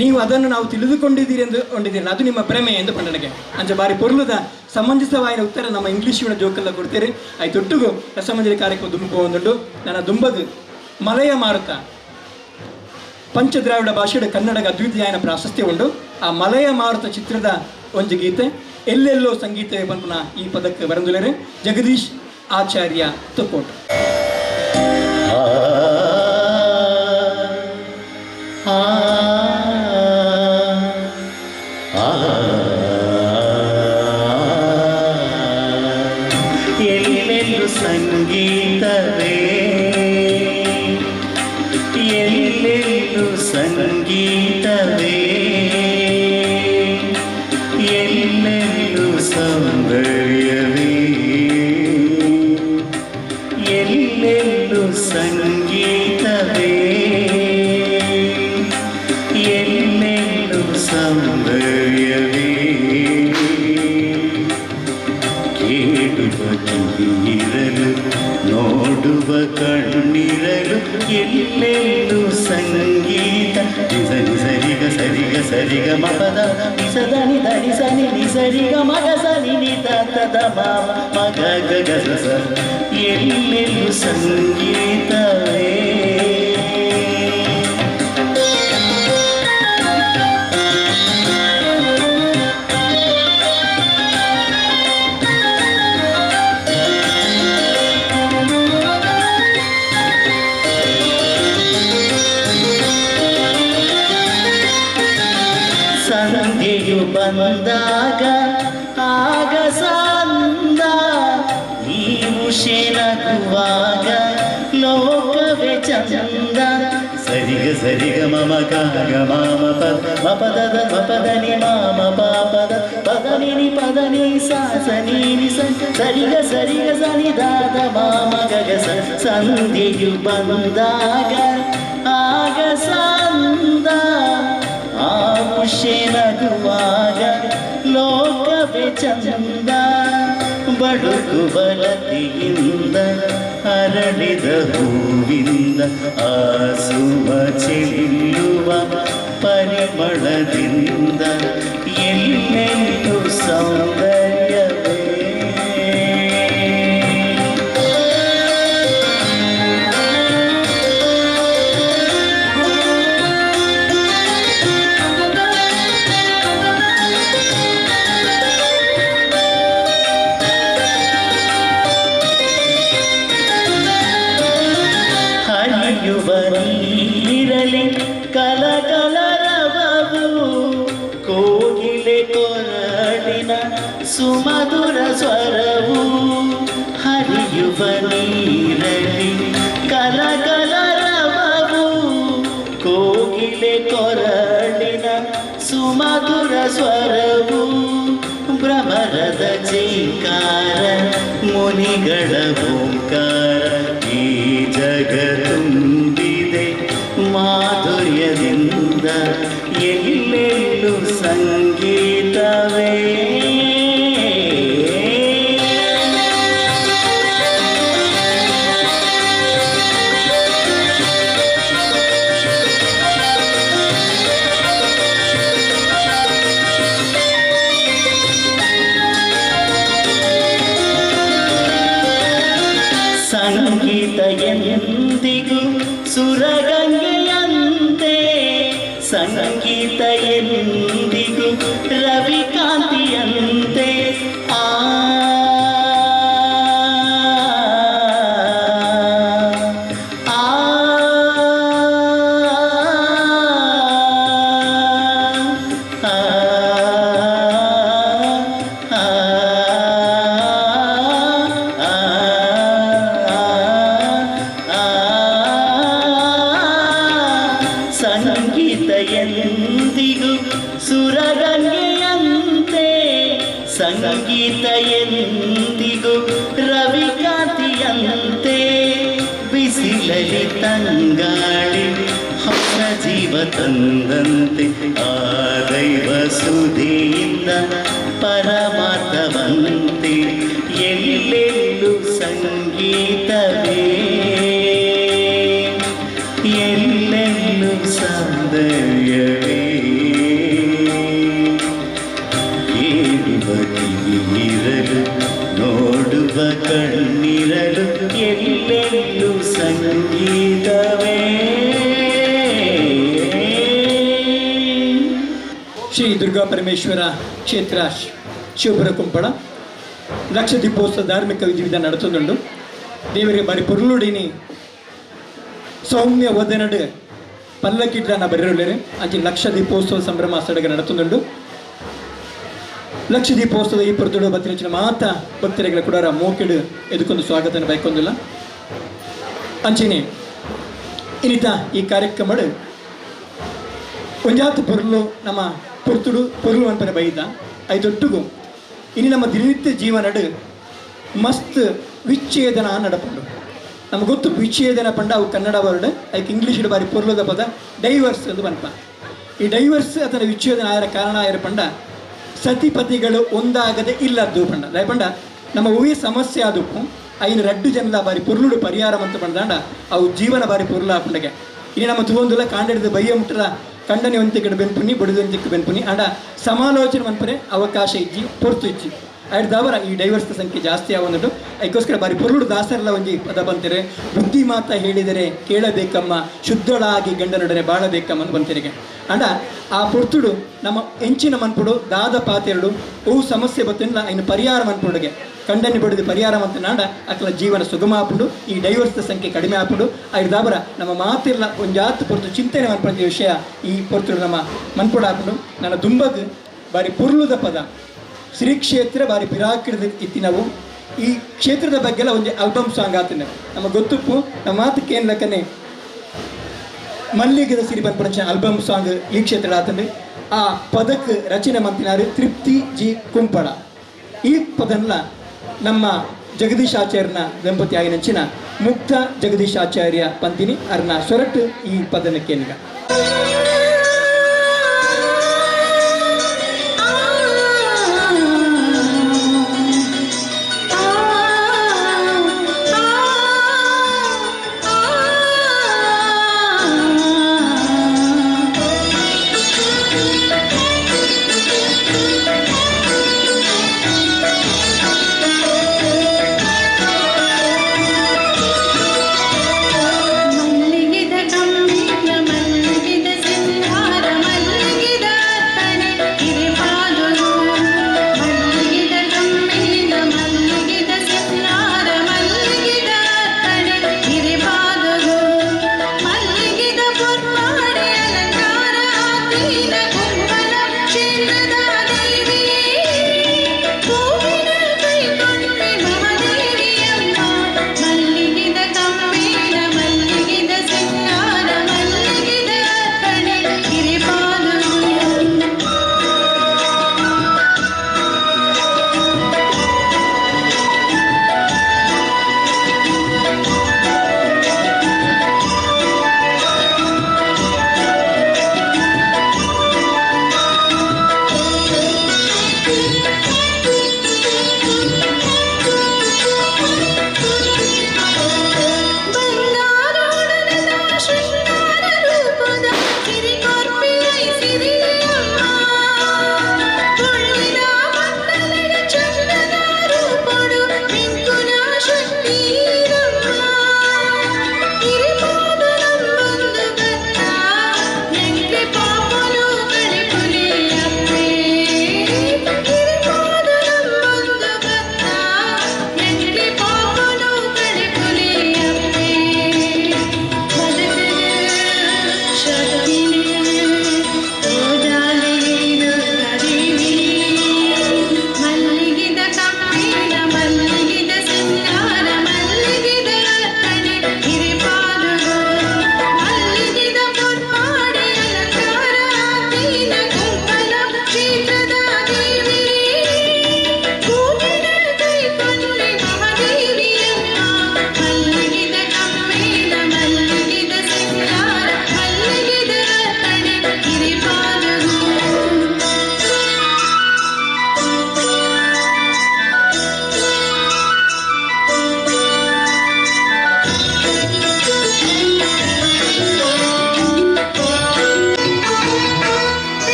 ನೀವು ಅದನ್ನು ನಾವು ತಿಳಿದುಕೊಂಡಿದ್ದೀರಿ ಎಂದು ಕೊಂಡಿದ್ದೀರಲ್ಲ ಅದು ನಿಮ್ಮ ಭ್ರಮೆ ಎಂದು ಬಂಡನಿಗೆ. ಅಂಚ ಬಾರಿ ಪೊರ್ಲುದ ಸಂಬಂಧಿಸವಾಯಿನ ಉತ್ತರ ನಮ್ಮ ಇಂಗ್ಲೀಷ್ ಜೋಕೆಲ್ಲ ಕೊಡ್ತೀರಿ. ಆಯ್ತೊಟ್ಟಿಗೂ ರಸಮಂಜರಿ ಕಾರ್ಯಕ್ರಮ ದುಂಬು ಒಂದುಂಡು. ನನ್ನ ದುಂಬಗು ಮಲಯ ಮಾರುತ ಪಂಚದ್ರಾವಿಡ ಭಾಷೆಯ ಕನ್ನಡಗ ಅದ್ವಿತೀಯನ ಪ್ರಾಶಸ್ತ್ಯ ಉಂಡು. ಆ ಮಲಯ ಮಾರುತ ಚಿತ್ರದ ಒಂಜಿ ಗೀತೆ ಎಲ್ಲೆಲ್ಲೋ ಸಂಗೀತವೇ ಪನ್ಪುನ ಈ ಪದಕ್ಕೆ ಬರಂದುಲೇರೆ ಜಗದೀಶ್ ಆಚಾರ್ಯ ತುಕ್ಕೋಟು. ಎಲ್ಲೆಲ್ಲೂ ಸಂಗೀತವೇ, ಎಲ್ಲೆಲ್ಲೂ ಸಂಗೀತವೇ, ಎಲ್ಲೆಲ್ಲೂ ಸೌಂದರ್ಯವೇ, ಎಲ್ಲೆಲ್ಲೂ ಸಂಗೀತವೇ, ಎಲ್ಲೆಲ್ಲೂ ಸೌಂದರ್ಯವೇ. ಕೇಳುವ ಕಿವಿಯಿರಲು ನೋಡುವ ಕಣ್ಣಿರಲು ಎಲ್ಲೆಲ್ಲೂ ಸಂಗೀತ. ಸರಿ ಸರಿಗ ಸರಿಗ ಸರಿಗ ಮಪದ ನಿಸದ ನಿದ ನಿಸ ನಿ ಸರಿಗ ಮಗ ಸನಿ ನಿ ತ ತ ಮ ಮಗ ಗ ಗ ಸ ಸ. ಎಲ್ಲೆಲ್ಲೂ ಸಂಗೀತವೇ. ಸಂಧ್ಯೆಯು ಬಂದಾಗ ಆಗ ಸಂದ, ನೀವು ಶೇನಗುವಾಗ ಲೋಕವೇ ಚಂದ. ಸರಿಗ ಸರಿಗ ಮಮ ಕಾಗ ಮಾಮ ಪದ ಮಪದ ಮಪದ ನಿ ಮಾಮ ಪಾಪದ ಪದ ನಿ ಪದ ನಿ ಸಾ ಸ ನಿ ನಿ ಸ ಸರಿಗ ಸರಿಗ ಸನಿ ದಾದ ಮಾಮ ಗಗ ಸ. ಸಂಧ್ಯೆಯು ಬಂದಾಗ ಆಗ ಸಂದ, ಆ ನಗುವಾಗ ಲೋಕವೇ ಚಂದ. ಬಡುಕು ಬಲತಿಯಿಂದ ಅರಳಿದ ಹೂವಿಂದ ಆಸುವ ಚೆಲ್ಲುವ ಪರಿಮಳದಿಂದ ಎಲ್ಲೆಲ್ಲೂ ಸೌಂದರ್ಯವೇ. ಸುಮಧುರ ಸ್ವರವು ಹರಿಯುವ ನೀರಲಿ ಕಲಕಲರವವು ಕೋಗಿಲೆ ಕೊರಳಿನ ಸುಮಧುರ ಸ್ವರವು ಭ್ರಮರದ ಚೀಕಾರ ಮುನಿಗಳ ಓಂಕಾರ ಈ ಜಗತ್ತುಂಬಿದೆ ಮಾಧುರ್ಯದಿಂದ ಎಲ್ಲೆಲ್ಲೂ ಸಂಗೀತವೇ. ಸಂಗೀತ ಎಂದಿಗೂ ಸುರಗಂಗೆಯಂತೆ, ಸಂಗೀತ ಎಂದಿಗೂ ರವಿಕಾಂತಿಯಂತೆ. ಆ ಆ ಸಂಗೀತ ಎಂದಿಗೂ ಸುರಗಂಗೆಯಂತೆ, ಸಂಗೀತ ಎಂದಿಗೂ ರವಿಕಾಂತಿಯಂತೆ. ಬಿಸಿಲಲಿ ತಂಗಾಳಿ ಹೊಸ ಜೀವ ತಂದಂತೆ, ಆ ದೈವ ಸುಧಿಯಿಂದ ಪರಮಾತ್ಮವಂತೆ. ಎಲ್ಲೆಲ್ಲೂ ಸಂಗೀತವೇ, ಎಲ್ಲೆಲ್ಲೂ ಸೌಂದರ್ಯವೇ. ಕೇಳುವ ಕಿವಿಯಿರಲು, ನೋಡುವ ಕಣ್ಣಿರಲು, ಎಲ್ಲೆಲ್ಲೂ ಸಂಗೀತವೇ. ಶ್ರೀ ದುರ್ಗಾ ಪರಮೇಶ್ವರ ಕ್ಷೇತ್ರ ಶಿವಪುರ ಕುಂಪಳ ಲಕ್ಷ ದೀಪೋತ್ಸವ ಧಾರ್ಮಿಕ ವಿಧಿವಿಧಾನ ನಡೆಸುತ್ತುಂಡು. ದೇವರಿಗೆ ಬಾರಿ ಪೊರ್ಲುಡಿನಿ ಸೌಮ್ಯ ವದನಡು ಪಲ್ಲಕ್ಕಿಡ್ಲಾನ ಬರೆರುಳ್ಳೇರು ಅಂಚೆ ಲಕ್ಷ ದೀಪೋತ್ಸವ ಸಂಭ್ರಮ ಸಡಗ ನಡೆಸುತ್ತುಂಡು. ಲಕ್ಷ ದೀಪೋತ್ಸವದ ಈ ಪೊರ್ತುಡು ಬತ್ತಿನ ಮಾತ ಭಕ್ತರಿಗಳ ಕೂಡ ಮೋಕೆಡು ಎದುಕೊಂದು ಸ್ವಾಗತನ ಬೈಕೊಂದಿಲ್ಲ. ಅಂಚೆನೆ ಇನ್ನಿತ ಈ ಕಾರ್ಯಕ್ರಮಡು ಒಂಜಾತ ಪೊರ್ಲು ನಮ್ಮ ಪೊರ್ತುಡು ಪೊರ್ಲು ಅನ್ಪನೆ ಬೈದ ಐದೊಟ್ಟುಗು ಇನ್ನು ನಮ್ಮ ದಿನನಿತ್ಯ ಜೀವನಡು ಮಸ್ತ್ ವಿಚ್ಛೇದನ ನಡಪುಂಡು. ನಮಗೆ ಗೊತ್ತು ವಿಚ್ಛೇದನ ಪಂಡ ಅವು ಕನ್ನಡ ವರ್ಡ್, ಅದಕ್ಕೆ ಇಂಗ್ಲೀಷ್ ಬಾರಿ ಪೊರ್ಲುದ ಪದ ಡೈವರ್ಸ್ ಎಂದು ಪನ್ಪ. ಈ ಡೈವರ್ಸ್ ಅಥವಾ ವಿಚ್ಛೇದನ ಆಯರ ಕಾರಣ ಆಯರ ಪಂಡ ಸತಿಪತಿಗಳು ಒಂದಾಗದೆ ಇಲ್ಲದ್ದು ಪಂಡ. ದಾಯ ಪಂಡ ನಮ್ಮ ಹೂವಿನ ಸಮಸ್ಯೆ ಆದಪ್ಪು ಐನು ರಡ್ಡು ಜನದ ಬಾರಿ ಪೊರ್ಲುಡು ಪರಿಹಾರ ಅಂತ ಪಂಡಾಂಡ ಅವು ಜೀವನ ಬಾರಿ ಪೊರ್ಲು ಆಪುಂಡಗೆ. ಇನ್ನು ನಮ್ಮ ತುವಂದುಲ ಕಾಂಡೆಡ್ದು ಬಯ್ಯ ಮುಟ್ಟದ ಕಂಡನೆ ಒಂತಿಕಡೆ ಬೆನ್ಪುನಿ ಬಡಿದೊಂತಿಕ್ಕೆ ಬೆನ್ಪುನಿ ಅಂಡ ಸಮಾಲೋಚನೆ ಮನ್ಪನೆ ಅವಕಾಶ ಇಜ್ಜಿ ಪೊರ್ತು ಇಜ್ಜಿ ಐಡ್ದವರ ಈ ಡೈವರ್ಸ್ನ ಸಂಖ್ಯೆ ಜಾಸ್ತಿ ಆಗೊಂದುಂಟು. ಅದಕ್ಕೋಸ್ಕರ ಬಾರಿ ಪೊರ್ಲುಡು ದಾಸರೆಲ್ಲ ಒಂಜಿ ಪದ ಬಂತಾರೆ, ಬುದ್ಧಿ ಮಾತ ಹೇಳಿದರೆ ಕೇಳಬೇಕಮ್ಮ, ಶುದ್ಧಳಾಗಿ ಗಂಡನೊಡನೆ ಬಾಳಬೇಕಮ್ಮ ಅಂತ ಬಂತಿರಿಗೆ. ಅಂಡ ಆ ಪೊರ್ತುಡು ನಮ್ಮ ಎಂಚಿನ ಮನ್ಪುಡು ದಾದ ಪಾತೆರಡು ಅವು ಸಮಸ್ಯೆ ಬತ್ತಿನ ಇನ್ನು ಪರಿಹಾರ ಮನ್ಪುಡುಗೆ ಕಂಡನೆ ಬಡಿದು ಪರಿಹಾರ ಅಂತ ನಾಡ ಅಕಲ ಜೀವನ ಸುಗಮ ಆಪುಂಡು, ಈ ಡೈವರ್ಸ್ನ ಸಂಖ್ಯೆ ಕಡಿಮೆ ಆಪುಂಡು. ಐಡ್ದಾಬರ ನಮ್ಮ ಮಾತಿಲ್ಲ ಒಂಜಾತು ಪೊರ್ತು ಚಿಂತನೆ ಮನ್ಪಂತ ವಿಷಯ ಈ ಪೊರ್ತುಡು ನಮ್ಮ ಮನ್ಪುಡು ಆಪುಂಡು. ನನ್ನ ದುಂಬಗ್ ಬಾರಿ ಪೊರ್ಲುದ ಪದ ಶ್ರೀ ಕ್ಷೇತ್ರ ಬಾರಿ ಪಿರಾಕಿಡ್ದು ಇತ್ತಿನವು ಈ ಕ್ಷೇತ್ರದ ಬಗ್ಗೆ ಎಲ್ಲ ಒಂದು ಆಲ್ಬಮ್ ಸಾಂಗ್ ಆತನೆ ನಮ್ಮ ಗೊತ್ತುಪ್ಪು. ನಮ್ಮ ಮಾತಕ್ಕೆ ಏನು ಲೆಕ್ಕನೆ ಮಲ್ಲಿಗೆದ ಸಿರಿ ಪನ್ಪಂಚ ಆಲ್ಬಮ್ ಸಾಂಗ್ ಈ ಕ್ಷೇತ್ರ ಆತಂದ್ರೆ ಆ ಪದಕ್ಕೆ ರಚನೆ ಮಂತಿನಾರು ತೃಪ್ತಿ ಜಿ ಕುಂಪಳ. ಈ ಪದನ್ನ ನಮ್ಮ ಜಗದೀಶ್ ಆಚಾರ್ಯನ ದಂಪತಿ ಆಗಿನಂಚಿನ ಮುಕ್ತ ಜಗದೀಶ್ ಆಚಾರ್ಯ ಪಂತಿನಿ ಅರ್ನ ಸೊರಟು ಈ ಪದನಕ್ಕೆ ಏನಿಗ. ಮಲ್ಲಿಗೆದ ಕಮ್ಮಿನ ಮಲ್ಲಿಗೆ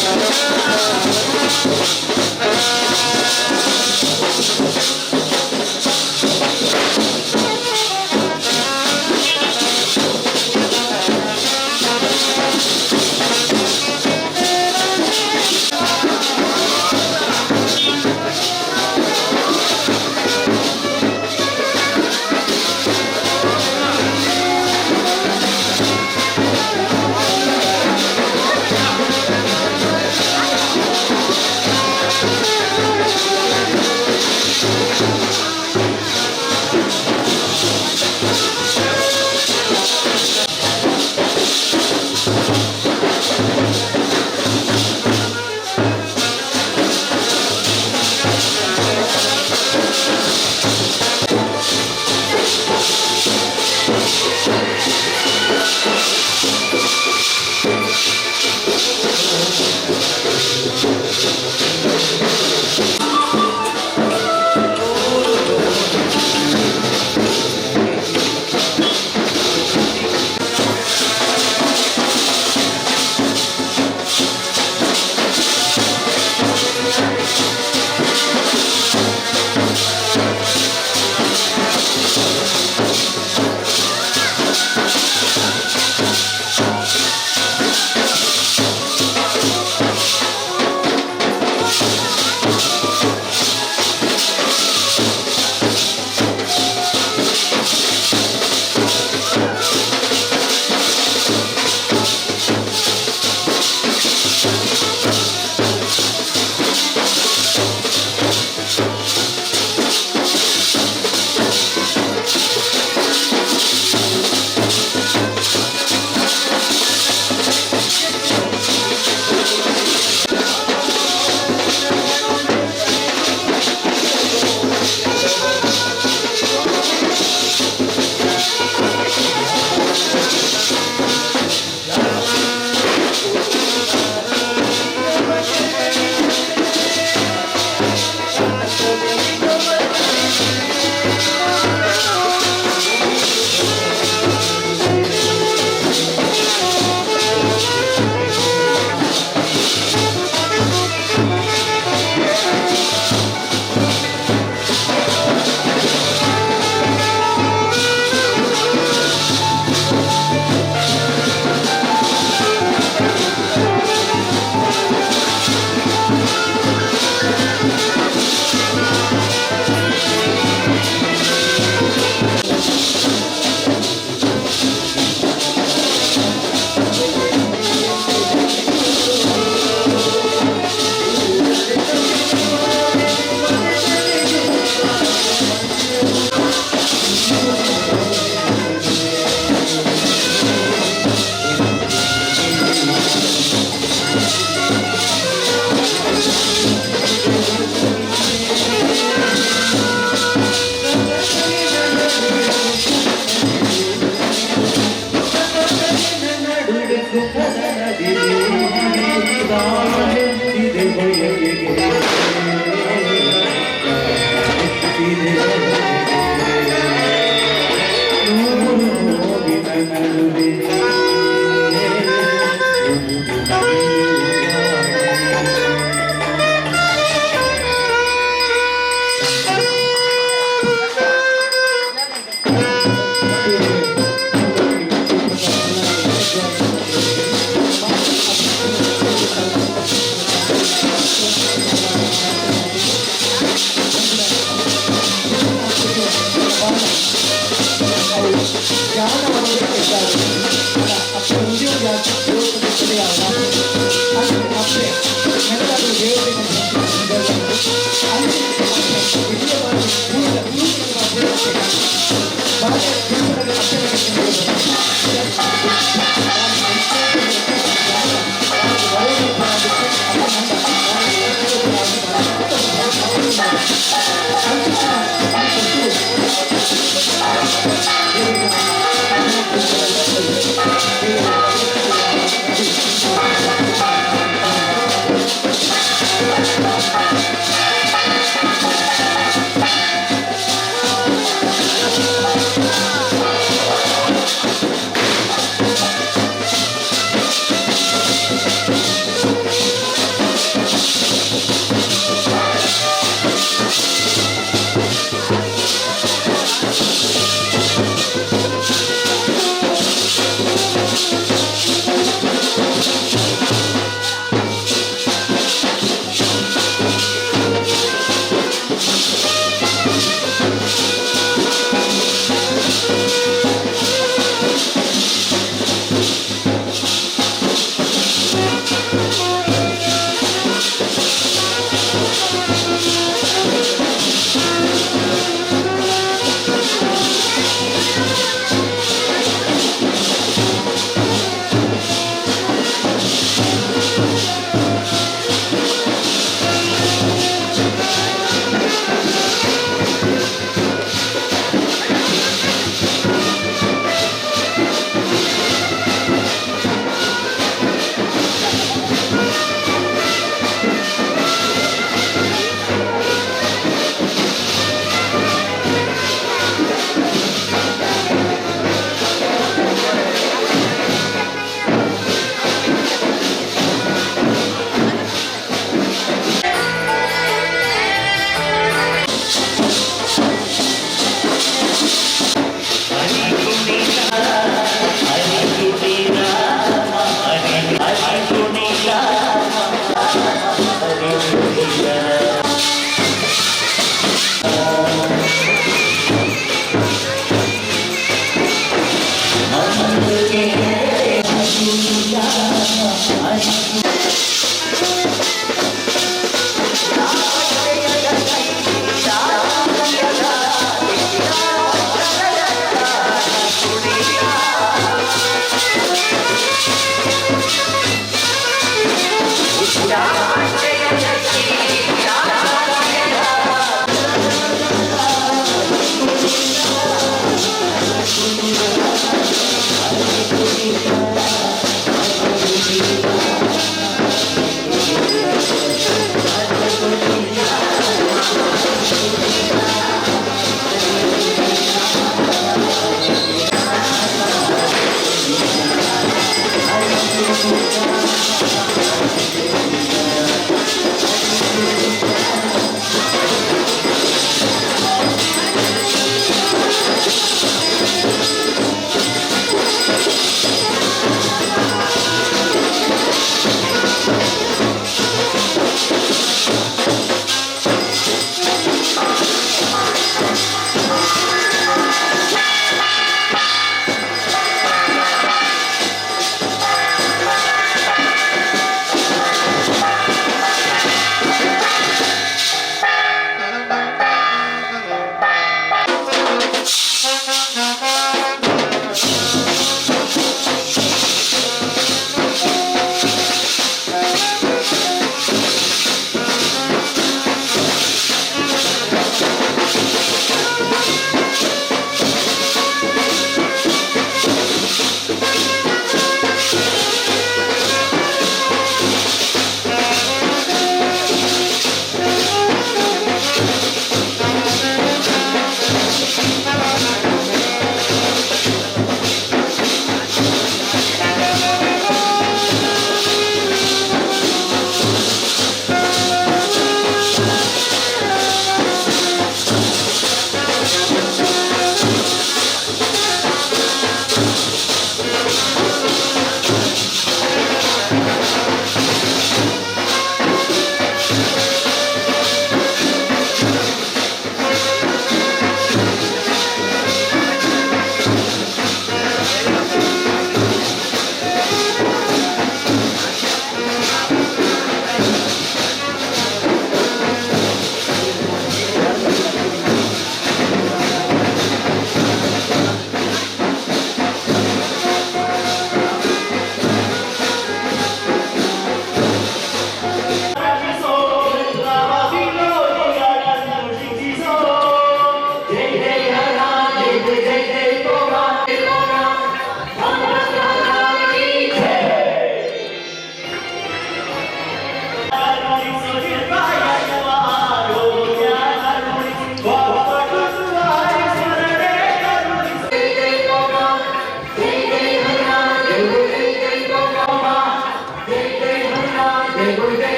Thank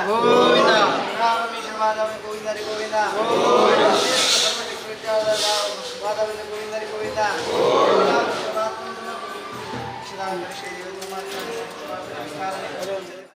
ಗೋವಿಂದ ಗೋವಿಂದ ಪರಮೇಶ್ವರ ಗೋವಿಂದ ಹರಿ ಗೋವಿಂದ ಗೋವಿಂದ ಗೋವಿಂದ ಹರಿ ಗೋವಿಂದ ಗೋವಿಂದ.